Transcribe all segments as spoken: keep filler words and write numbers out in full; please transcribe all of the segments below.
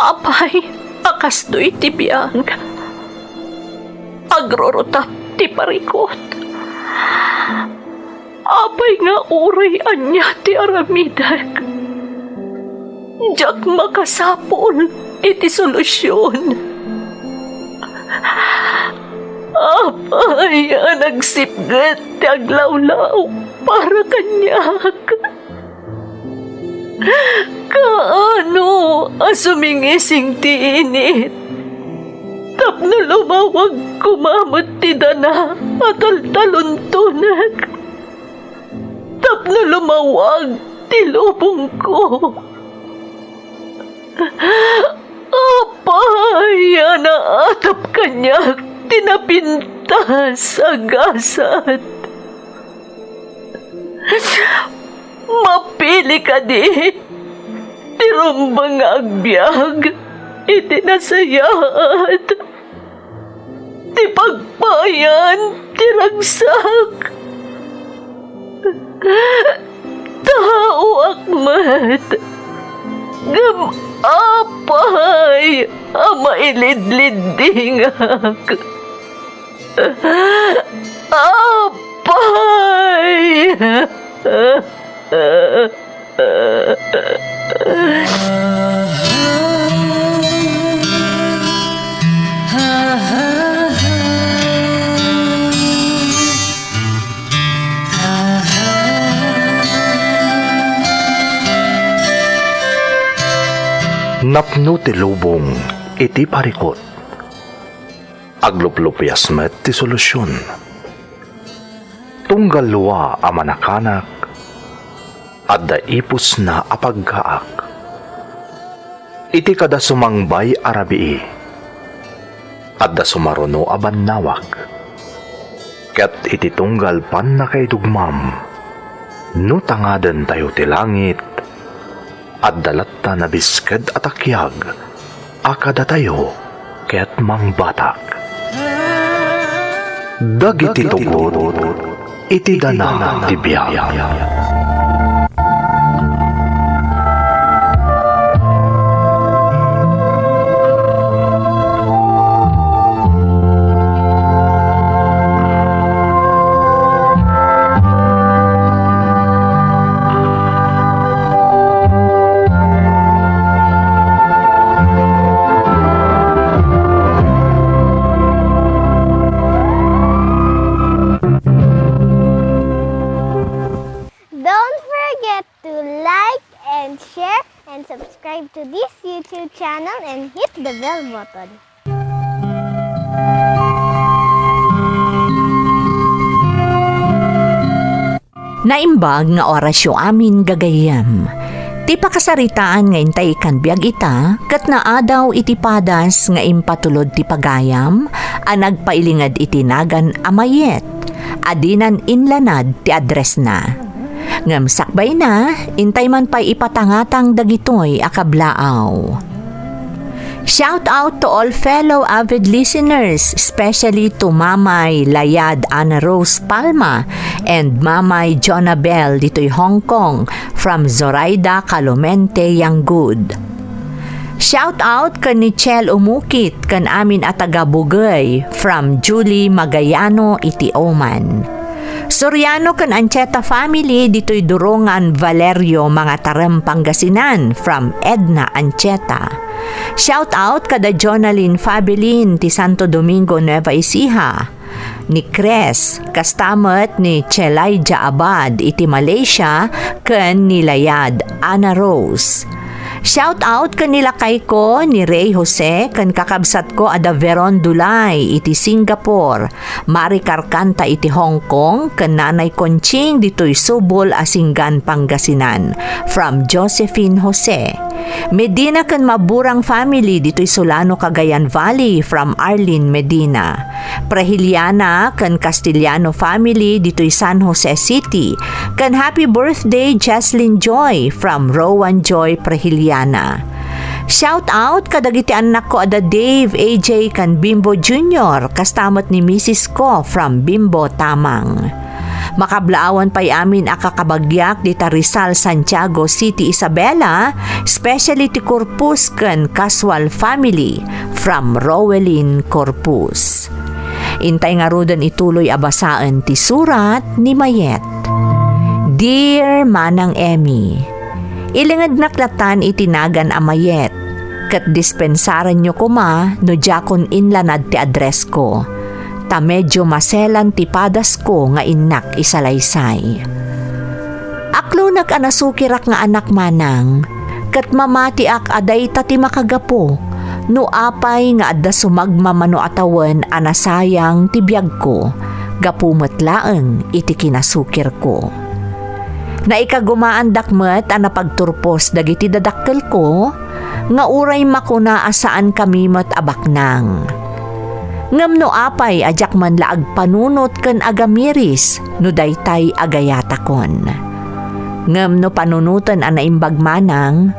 Apay, a kastoy ti biag. Agrurutap ti parikut. Apay nga uray ania ti aramidek, diak makasapul iti solusion. Apay a nagsipget ti aglawlaw para kaniak. Kaano a sumingising ti init tapno lumawag koma met ti dana a taltaluntonek, tapno lumawag ti lubongko? Apay a naatap kaniak ti napintas a gasat? Mapili kadi ti rumbeng nga agbiag iti nasayaat, ti pagpayan ti ragsak? Taoak met, ngem apay a mailidliddingak? Apay! Napno ti lubong iti parikut. Agluplupias met ti solusion. Tunggal lua a manakanak, adda ipusna a paggaak. Iti kada sumangbay a rabii, adda sumaruno a bannawag. Ket iti tunggal pannakaidugmam, no tangadentayo ti langit, adda latta nabisked a takiag a kadatayo ket mangbatak. Dagiti tugot iti dana ti biag. Don't forget to like and share and subscribe to this YouTube channel and hit the bell button. Naimbag nga orasyo amin gagayyem. Ti pakasaritaan nga intay ikan biag ita ket naadaw iti padas nga impatulod ti pagayam a nagpailinged iti nagan a mayet a dinan inlanad ti addressna. Ngem sakbayna, intay man pay ipatangatang dagitoy a kablaaw. Shout out to all fellow avid listeners, especially to Mamay Layad Ana Rose Palma and Mamay Jonabel ditoy Hong Kong from Zoraida Calomente Yanggood. Shout out ken ni Chel Umukit ken amin a taga Bugey from Julie Magayano iti Oman. Soriano ken Ancheta family ditoy Durongan, Valerio, Mangatarem, Pangasinan from Edna Ancheta. Shout out kada Jonalyn Fabilin ti Santo Domingo, Nueva Ecija, ni Cres, kasta met ni Chelaija Abad iti Malaysia, ken ni Layad Ana Rose. Shout out ken ni lakayko ni Rey Jose ken kakabsatko a da Veron Dulay iti Singapore, Mari Carcanta iti Hong Kong, ken Nanay Conching ditoy Subol a Singgan, Pangasinan, from Josephine Jose. Medina ken Maburang family ditoy Solano, Cagayan Valley, from Arlene Medina. Prehiliana ken Castellano family ditoy San Jose City, ken happy birthday, Jesslyn Joy, from Rowan Joy Prehiliana. Shout out kadagiti annakko a da Dave, A J, ken Bimbo Junior, kasta met ni misis ko from Bimbo Tamang. Makablaawan pay amin a kakabagyak dita Rizal, Santiago City, Isabela, especially ti Corpus ken Casual family, from Rowelyn Corpus. Intay ngaruden ituloy a basaen ti surat ni Mayet. Dear Manang Emmy, ilingednak latan iti nagan a Mayet, ket dispensarenyo koma no diakon inlanad ti addressko, ta medio maselan ti padasko nga innak isalaysay. Aklonek a nasukirak nga anak manang, ket mamatiak a dayta ti makagapu no apay nga adda sumagmamano a tawen a nasayang ti biagko gapu met laeng iti kinasukirko. Naikagumaandak met a napagturpos dagiti dadakkelko nga uray makuna a saankami met a baknang. Ngem no apay a diak man la agpanunot ken agamiris no daytay a gayatakon. Ngem no panunoten a naimbag manang,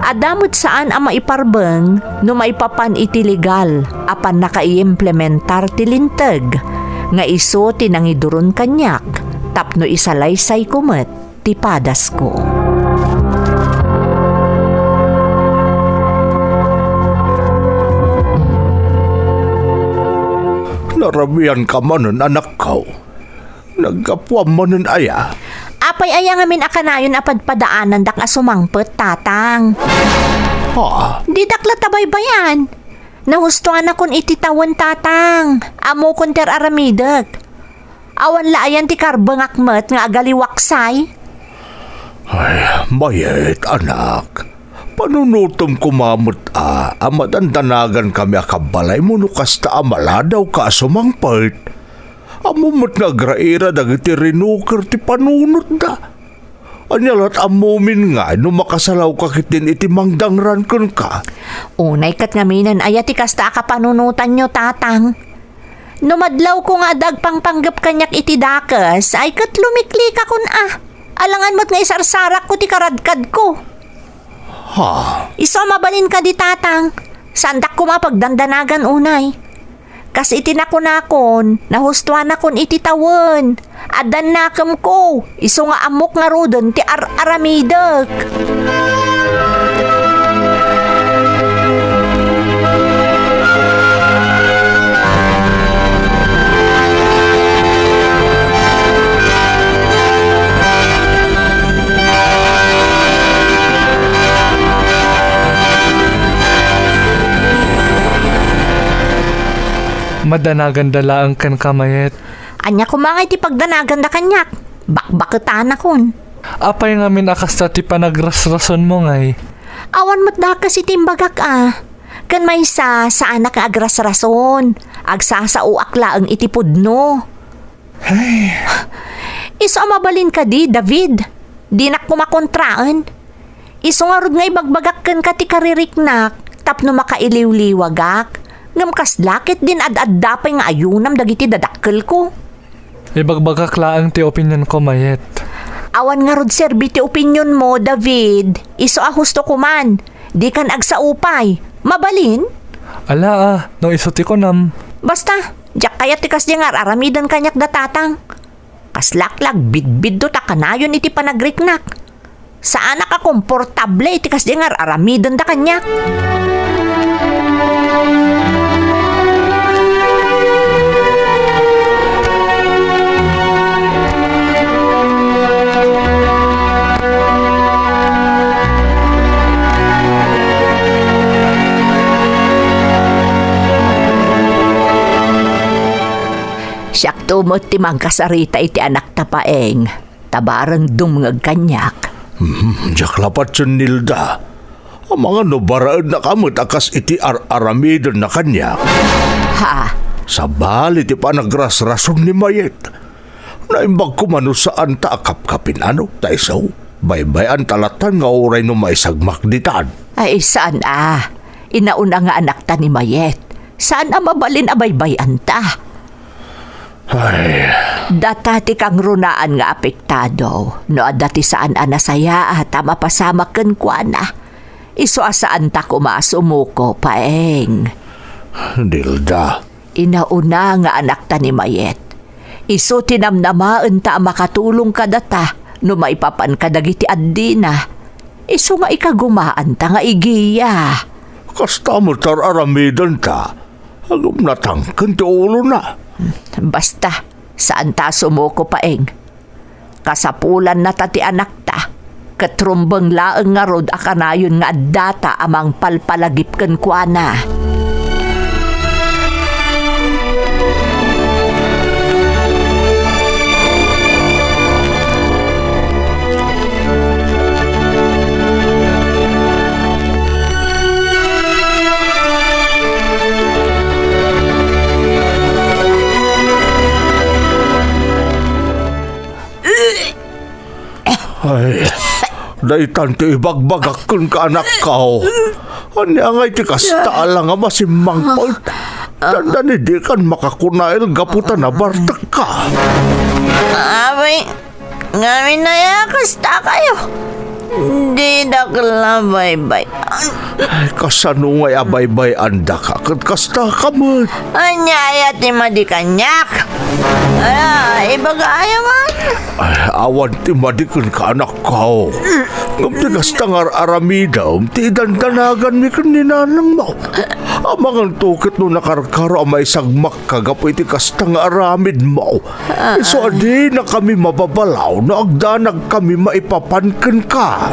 adda met saan a maiparbeng no maipapan iti legal a pannakaimplementar ti linteg nga isu ti nangiduron kaniak tapno isalaysayko met ti padasko. Narabianka manen, anakko. Naggapuam manen aya? Apay aya ngamin a kanayon a padpadaanandak a sumangpet, Tatang? Ha? Didak la tabaybayan. Nahustoanakon iti tawen, Tatang. Ammokon ti ar-aramidek. Awan la ayan ti karbengak met nga agaliwaksay? Ay, Mayet, anak. Panunotem koma met a, a madandanagan kami a kabbalaymo no kasta a maladawka a sumangpet. Ammom met nga agraira dagiti rinuker ti panunotda. Ania lat ammomin ngay no makasalawka ketdin iti mangdangran kenka? Unay ket ngaminen aya ti kasta a kapanunotanyo, Tatang? No madlawko nga adda agpangpanggep kaniak iti dakes, ay ket lumiklikakon a. Alangan met nga isarsarakko ti karadkadko. Ha? Isu a mabalin kadi, Tatang. Saandak koma a pagdandanagan unay. Kas iti nakunakon, nahustoanakon iti tawen. Addan nakemko, isu nga ammok ngaruden ti ar-aramidek. Madanaganda laeng kenka, Mayet. Ania koma ngay ti pagdanaganda kaniak? Bakbaketanakon. Apay ngamin a kasta ti panagrasrasonmo ngay? Awan met dakes iti imbagak a. Ken maysa, saanak nga agrasrason. Agsasaoak laeng iti pudno. Ay. Isu a mabalin kadi, David. Dinak koma kontraen. Isu ngarud nga ibagbagak kenka ti kaririknak tapno makailiwliwagak, ngem kasla ketdin ad-adda pay nga ayunam dagiti dadakkelko. Ibagbagak laeng ti opinionko, Mayet. Awan ngarud serbi ti opinionmo, David. Isu a husto koman. Dikan agsao pay. Mabalin? Ala a, no isu ti kunam. Basta, diak kayat ti kasdi nga ar-aramiden kaniak da tatang. Kaslak la agbidbidto ta kanayon iti panagriknak. Saanak a komportable iti kasdi nga ar-aramidenda kaniak. Siakto met ti mangkasarita iti anakta, Paeng, ta bareng dumngeg kaniak. Hmm, diak la patien, Nilda. Amangan no baraennaka met a kas iti ar-aramidenna kaniak. Ha? Sabali ti panagrasrason ni Mayet. Naimbag koma no saanta a kapkapin-ano, ta isu, baybay-anta latan nga uray no maisagmak ditan. Ay, saan a. Inauna nga anakta ni Mayet. Saan a mabalin a baybay-anta. Ay. Data ti kangrunaan nga apektado. No adda ti saan a nasayaat a mapasamak kenkuana, isu a saanta koma a sumuko, Paeng. Nilda. Inauna nga anakta ni Mayet. Isu ti namnamaenta a makatulong kadata no maipapan kadagiti addina. Isu nga ikagumaanta nga igiya. Kasta met ar-aramidenta. Agum natangken ti ulona. Basta, saanta a sumuko, Paeng. Kasapulannata ti anakta, ket rumbeng laeng ngarud a kanayon nga addata a mangpalpalagip kenkuana. Ay, daytan ti ibagbagak kenka, anakko. Ania ngay ti kasta a la nga masimmangpet? Dandani dikan makakunail gapu ta nabartekka. Abay, ngamin aya kasta kayo. Didak la baybay. Ay, kasano ngay a baybay-andaka ket kasta ka met? Ania aya ti madi kaniak? Ala, ibagayo man. Ay, awan ti madi kenka, anakko. Ngem ti kasta nga ar-aramidem ti idandanaganmi ken ni nanangmo. Amangan to ket no nakarkaro a maisagmakka gapu iti kasta nga aramidmo. Isu a dinakami mababalaw no agdanagkami maipapan kenka.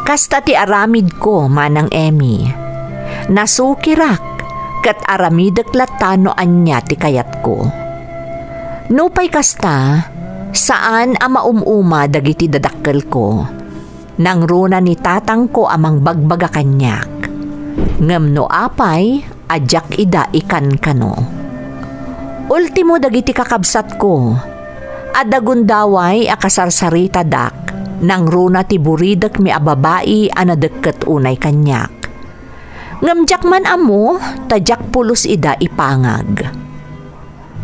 Kasta ti aramidko, Manang Emmy. Nasukirak, ket aramidek latta no ania ti kayatko. Nupay kasta, saan a maum-uma dagiti dadakkelko. Nangruna ni tatangko a mangbagbaga kaniak. Ngem no apay, a diak ida ikankano. Ultimo dagiti kakabsatko, adda gundaway a kasarsaritadak, nangruna ti buridekmi a babai a nadekket unay kaniak. Ngem diak man ammo ta diak pulos ida ipangag.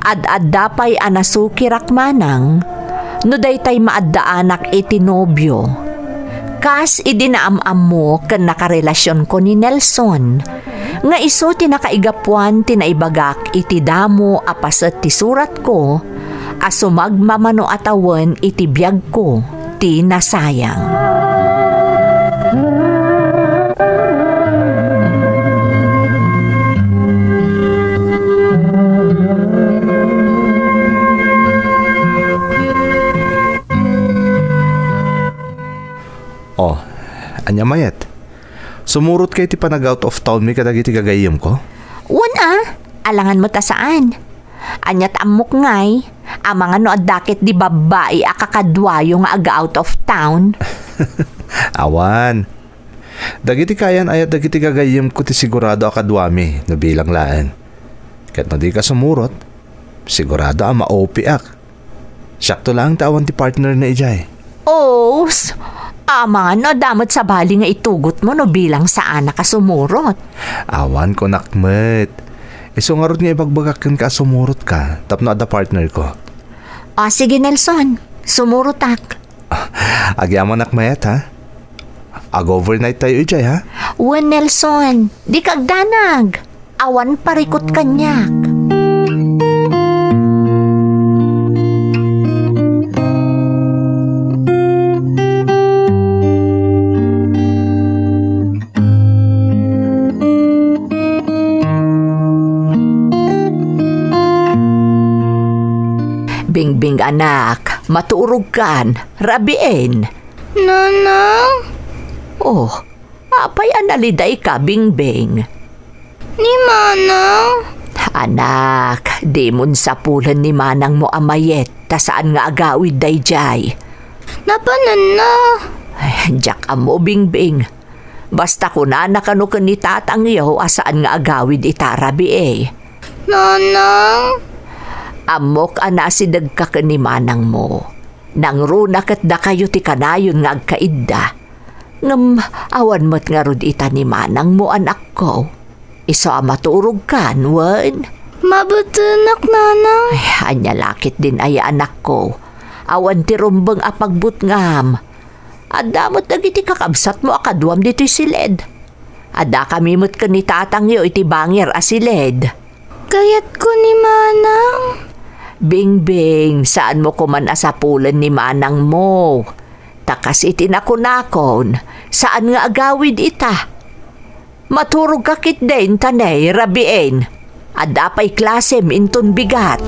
Ad-adda pay a nasukirak manang no daytay maaddaanak iti nobio. Kas idi naam-ammo ken nakarelasionko ni Nelson, nga isu ti nakaigapuan ti naibagak iti damo a paset ti suratko a sumagmamano a tawen iti biagko ti nasayang. Oh, ania mayat? Sumurotka iti panag-out of town mi kadagiti gagayyemko? Wen a, alangan met a saan. Ania ti ammok ngay, amangan no adda ketdi babbai a kakaduayo nga aga-out of town? Awan. Dagiti kayan-ayat dagiti gagayyemko ti sigurado a kaduami no bilang laeng. Ket no dika sumurot, sigurado a ma-O P ak. Siakto laeng ti awan ti partner na idiay. Os, amangan no adda met sabali nga itugotmo no bilang saanak a sumurot. Awan, kunak met. Isu ngarud nga ibagbagak kenka a sumurotka tapno adda partner ko. O, sige, Nelson. Sumurotak. Agyamanak mayat, ha? Ag-overnight tayo idiay, ha? Wen, Nelson. Dika agdanag. Awan parikut kaniak. Bingbing, anak, maturogkan, rabien. Nanang? Oh, apay a nalidayka, Bingbing? Ni Manang? Anak, dimon sapulen ni manangmo a mayet ta saan nga agawid daydiay. Napananna. Ay, diak ammo, Bingbing. Basta kunana kano ken ni tatangyo a saan nga agawid ita rabii. Nanang? Ammok a naasidegka ken ni manangmo. Nangruna ket dakayo ti kanayon nga agkaidda. Ngem awan met ngarud ita ni manangmo, anakko. Isu a maturogkan, wen? Mabetenak, Nanang. Ay, ania la ketdin aya, anakko? Awan ti rumbeng a pagbutngam. Adda met dagiti kakabsatmo a kaduam ditoy siled. Addakami met ken ni tatangyo iti bangir a siled. Kayatko ni Manang. Bingbing, saanmo koman a sapulen ni manangmo. Ta kas iti nakunakon, saan nga agawid ita. Maturogka ketdin ta ne, rabiin. Adda pay klasem inton bigat.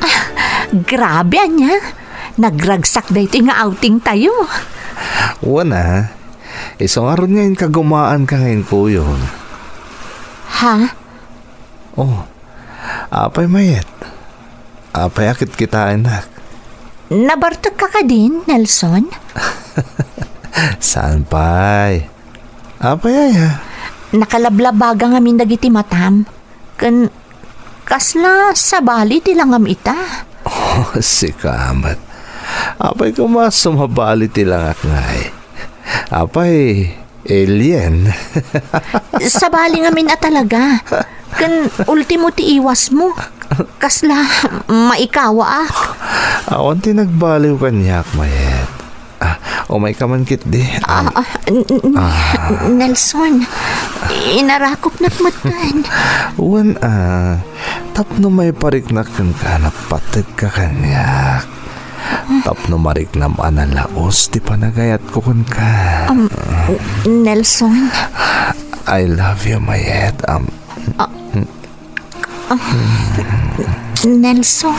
Ah, grabe, ania? Nagragsak daytoy nga outing tayo. Wen a. Isu ngarud nga inkagumaanka nga inkuyon. Ha? Oh, apay mayet? Apay a kitkitaennak? Nabartekka kadin, Nelson? Saan pay? Apay aya? Nakalablabaga ngamin dagiti matam. Ken kasla sabali ti langam ita? Oh, sika met. Apay koma sumabali ti langak ngay? Apay, alien? Sabali ngamin a talaga. Ken ultimo ti iwasmo. Kasla maikawaak. Awan ti nagbaliw kaniak, mayet. Ah, umayka man ketdi. Ah, ah, n-, n-, Ah. Nelson, inarakopnak metten. Wen a, tapno maipariknak kenka, napategka kaniak. Tapno mariknam a nalaus ti panagayatko kenka. Um, Nelson. I love you, mayet. Um, Ah. Nelson.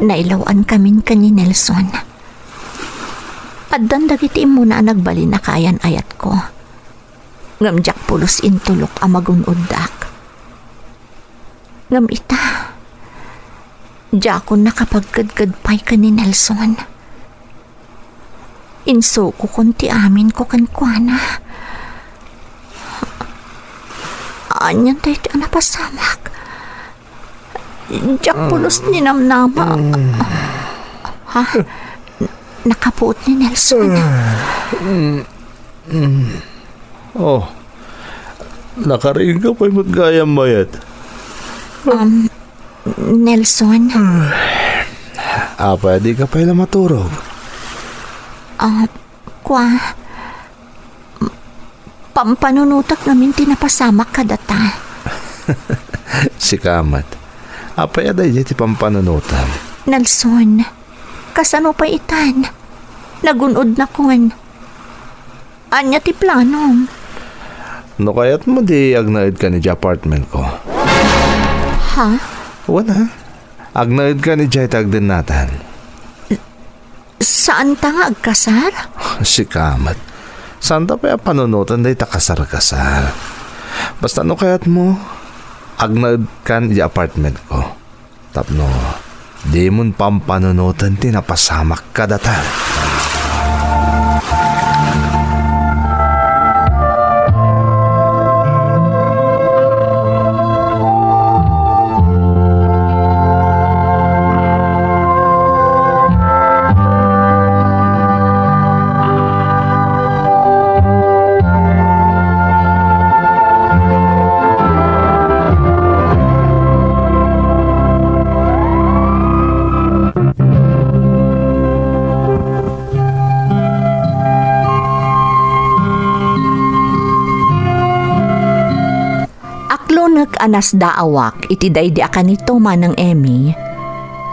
Nailaw-ankamin ken ni Nelson. Addan dagiti immuna a nagbalin a kayan-ayatko. Ngem diak pulos intulok a magun-oddak. Ngem ita, diakon nakapagkedked pay ken ni Nelson. Insukokon ti aminko kenkuana. Anian daytoy a napasamak? Diak pulos ninamnama. Ha? Nakapuot ni Nelson. Oh, nakariingka pay met gayam, mayet. Um, Nelson? Apay a dika pay la maturog? Ah, kua, pampanunotak ngamin ti napasamak kadata. Sika met. Apay a daydiay ti pampanunotam? Nelson, kasano pay itan? Nagun-odnakon. Ania ti planom? No kayatmo, di agnaedkan idiay apartmentko. Ha? Wen a. Agnaedkan idiay ta agdennatan. Saanta nga agkasar? Sika met. Saanta pay a panunoten dayta kasar-kasar. Basta no kayatmo, agnaedkan idiay apartmentko. Tapno dimon pampanunoten ti napasamak kadata. Naklonek a nasdaawak iti daydi a kanito, Manang Emmy,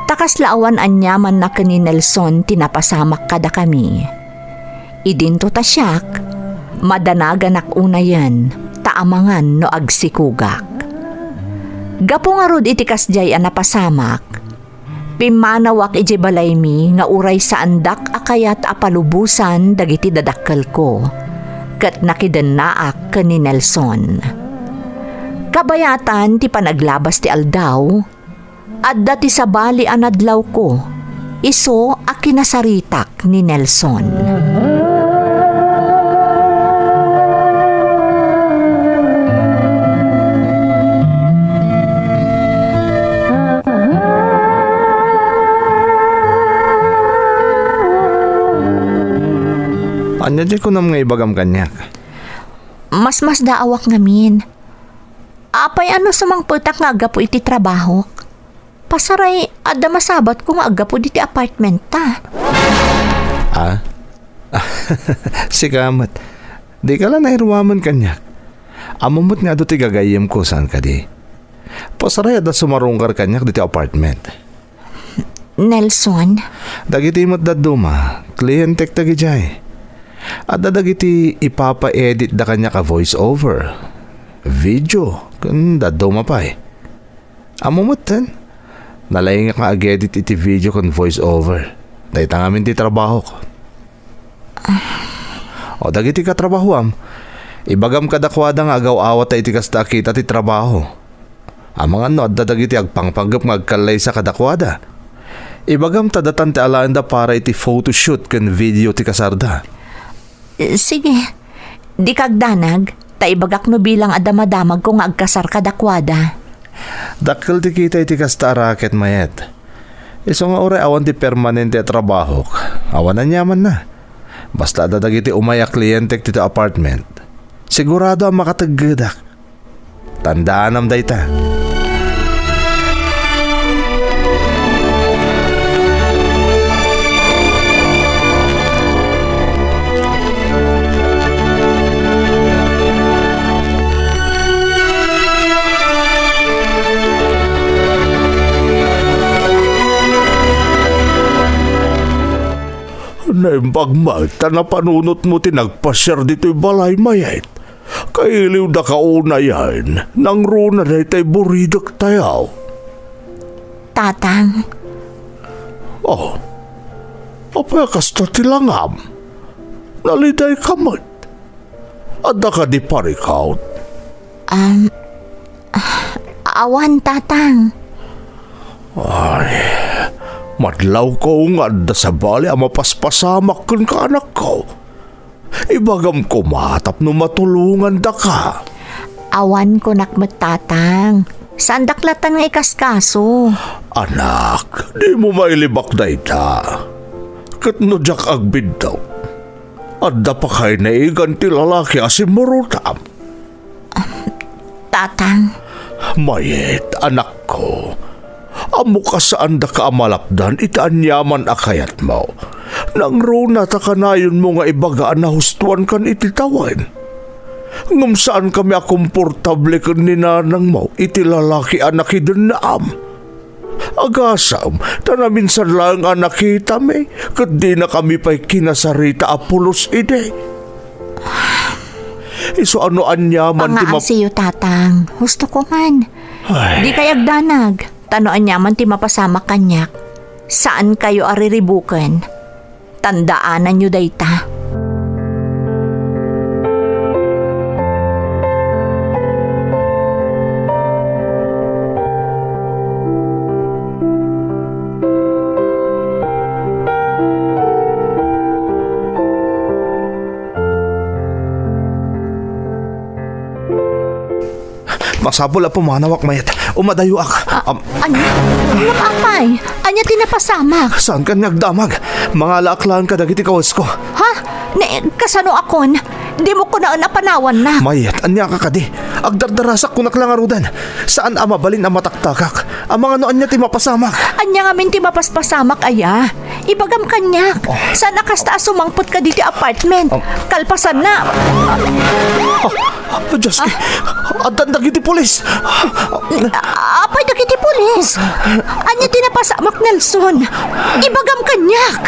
ta kasla awan aniamanna ken ni Nelson ti napasamak kadakami. Idinto ta siak, madanaganak unayen ta amangan no agsikugak. Gapu ngarud iti kasdiay a napasamak, pimmanawak idiay balaymi nga uray saandak a kayat a palubosan dagiti dadakkelko, ket nakidennaak ken ni Nelson. Kabayatan ti panaglabas ti aldaw, adda ti sabali a nadlawko, isu a kinasaritak ni Nelson. Ania ti kunam nga ibagam kaniak? Masmasdaawak ngamin. Apay a no sumangpetak nga aggapu iti trabahok? Pasaray, adda masabatko nga aggapu diti apartment ta. Ah? Sika met. Dika la nairuamen kaniak. Ammom met nga adu ti gagayyemko, saan kadi? Pasaray, adda sumarungkar kaniak diti apartment. Nelson? Dagiti met dadduma, klientek dagidiay. Adda dagiti ipapa-editda kaniak a voice over, video, ken dadduma pay. Ammom metten, nalaingak nga ag-edit iti video ken voice over. Dayta ngamin ti trabahok. O dagiti katrabahoam, ibagam kadakuada nga agaw-awat ta iti kasta a kita ti trabaho. Amangan no adda dagiti agpangpanggep nga agkallaysa kadakuada. Ibagam ta datan ti alaenda para iti photoshoot ken video ti kasarda. Sige, dika agdanag, ta ibagak no bilang a damadamagko nga agkasar kadakuada. Dakkel ti kita iti kasta a raket, Mayet. Isu nga uray awan ti permanente a trabahok, awan aniamanna. Basta adda dagiti umay a klientek ditoy apartment, sigurado a makateggedak. Tandaanam dayta. Naimbag met ta napanunotmo ti nagpasiar ditoy balay, Mayet. Kailiwdaka unayen, nangruna daytay buridektayo. Tatang. Oh, apay a kasta ti langam? Nalidayka met. Adda kadi parikaw? Um, awan, Tatang. Ay, madlawko nga adda sabali a mapaspasamak kenka, anakko. Ibagam koma tapno matulongandaka. Awan, kunak met, Tatang. Saandak latta nga ikaskaso. Anak, dimo mailibak dayta. Ket no diak agbiddut, adda pakay naigan ti lalaki a simmurotam. Tatang. Mayet, anakko. Ammok a saandaka a malapdan iti aniaman a kayatmo. Nangruna ta kanayonmo nga ibaga a nahustoankan iti tawen. Ngem saankami a komportable ken ni nanangmo iti lalaki a nakidennaam. Agasem, ta naminsan laeng a nakitami, ket dinakami pay kinasarita a pulos idi. Isu a no aniaman ti map- Pangaasiyo, Tatang. Hustoko man. Ay. Dikay agdanag, ta no aniaman ti mapasamak kaniak, saankayo a riribuken. Tandaananyo dayta. Masapul a pumanawak, Mayet. Umadayoak. A-, Am- ania? Apay? Ania ti napasamak? Saankan nga agdamag? Mangalaak laeng kadagiti kawesko. Ha? Ne, kasanoakon? Dimo kunaen a panawannak. Mayet, aniaka kadi? Agdardarasak, kunak la ngaruden. Saan a mabalin a mataktakak. Amangan no ania ti mapasamak? Ania ngamin ti mapaspasamak, aya? Ibagam kaniak. Oh. Saan a kasta a sumangpet kaditi apartment? Oh. Kalpasanna. Ah, Diyos ko. Ah. Addan dagiti pulis. A-, apay dagiti pulis? Ania ti napasamak, Nelson? Ibagam kaniak.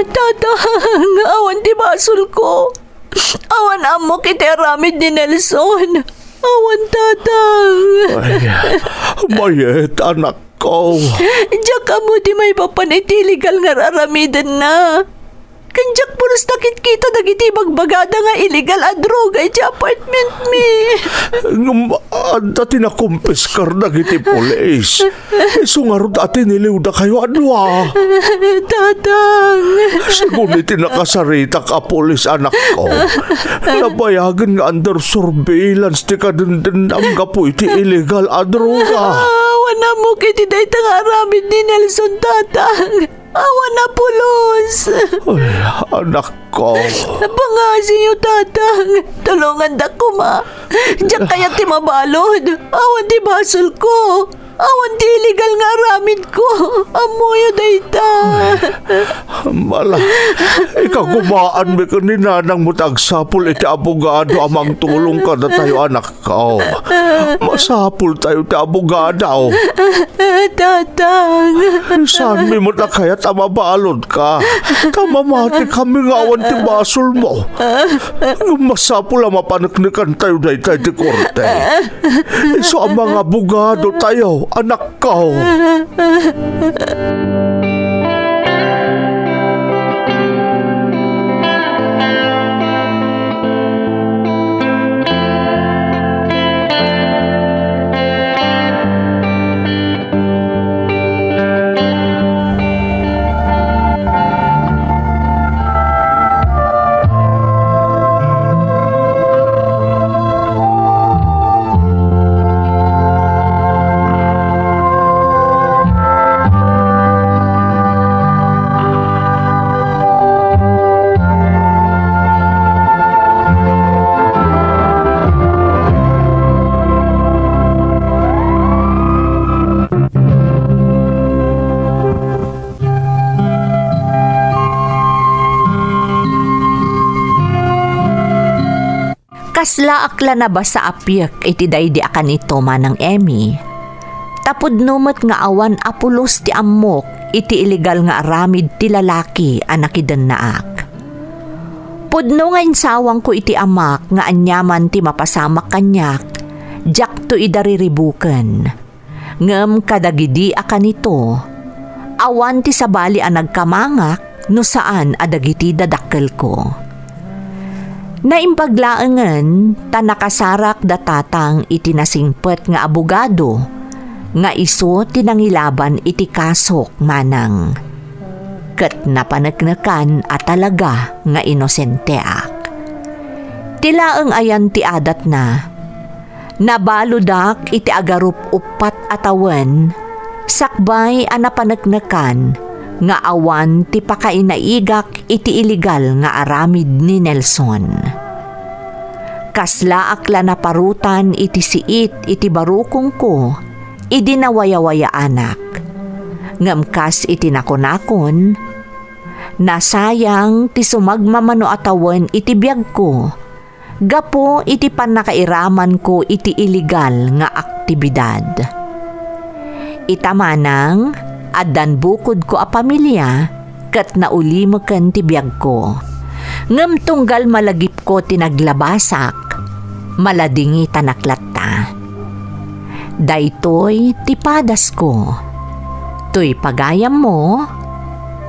Tatang, awan ti basolko. Awan ammok iti aramid ni Nelson. Awan, Tatang. Ay, mayat, anak ko. Diak ammo ti maipapan iti illegal nga ar-aramidenna. Ken diak pulos nakitkita dagiti ibagbagada nga illegal a droga iti apartment mi. Ngem adda ti nakumpiskar dagiti pulis. Isu ngarud a tiniliwdakayo a dua. Tatang. Sigun iti nakasaritak a pulis, anakko, nabayagen nga under surveillance ti kadendennam gapu iti illegal a droga. Awan ammok iti dayta nga aramid ni Nelson, Tatang. Awan a pulos. Ay, anakko. Pangngaasim, Tatang. Tulongandak koma. Diak kayat ti mabalud. Awan ti basolko. Awan ti illegal nga aramidko. Ammoyo dayta. Mala, ikagumaanmi ken ni nanangmo ti agsapul iti abogado a mangtulong kadatayo, anakko. Masapultayo ti abogado. Tatang. Saanmi met a kayat a mabaludka. Ta mamatikami nga awan ti basolmo. Ngem masapul a mapaneknekantayo dayta iti korte. Isu a mangabogadotayo, anakko. Kaslaak la nabasa a piek iti daydi a kanito, Manang Emmy. Ta pudno met nga awan a pulos ti ammok iti illegal nga aramid ti lalaki a nakidennaak. Pudno nga insawangko iti amak nga aniaman ti mapasamak kaniak, diakto ida riribuken. Ngem kadagidi a kanito, awan ti sabali a nagkamangak no saan a dagiti dadakkelko. Naimbag laengen ta nakasarak da tatang iti nasingpet nga abogado nga isu ti nangilaban iti kasok manang. Ket napaneknekan a talaga nga inosenteak. Ti laeng ayan ti adatna. Nabaludak iti agarup-uppat a tawen, sakbay a napaneknekan nga awan ti pakainaigak iti illegal nga aramid ni Nelson. Kaslaak la naparutan iti siit iti barukongko idi nawayawayaanak. Ngem kas iti nakunakon, nasayang ti sumagmamano a tawen iti biagko gapu iti pannakairamanko iti illegal nga aktibidad. Ita manang, addan bukodko a pamilia ket naulimeken ti biagko. Ngem tunggal malagipko ti naglabasak, maladingitanak latta. Daytoy ti padasko. Toy pagayammo,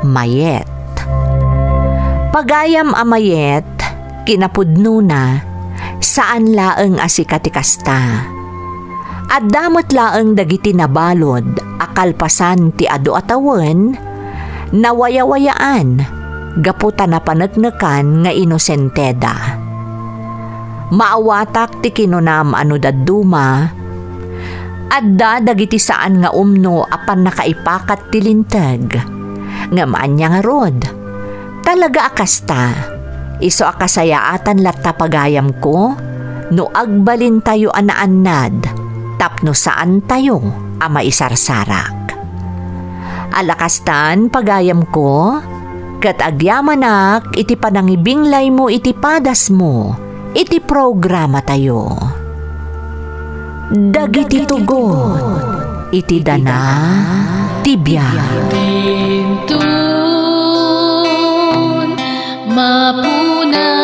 mayet. Pagayam a mayet, kinapudnona, saan laeng a sika ti kasta. Adda met laeng dagiti nabalud a kalpasan ti adu a tawen, nawayawayaan gapu ta napaneknekan nga inosenteda. Maawatak ti kinunam a no dadduma, Adda dagiti saan nga umno a pannakaipakat ti linteg. Ngem ania ngarud? Talaga a kasta. Isu a kasayaatan latta pagayamko no agbalintayo a naannad tapno saantayo a maisarsarak. Ala kastan, pagayamko, ket agyamanak iti panangibinglaymo iti padasmo iti programatayo. Dagiti tugot iti dana ti biag. Intun mapuna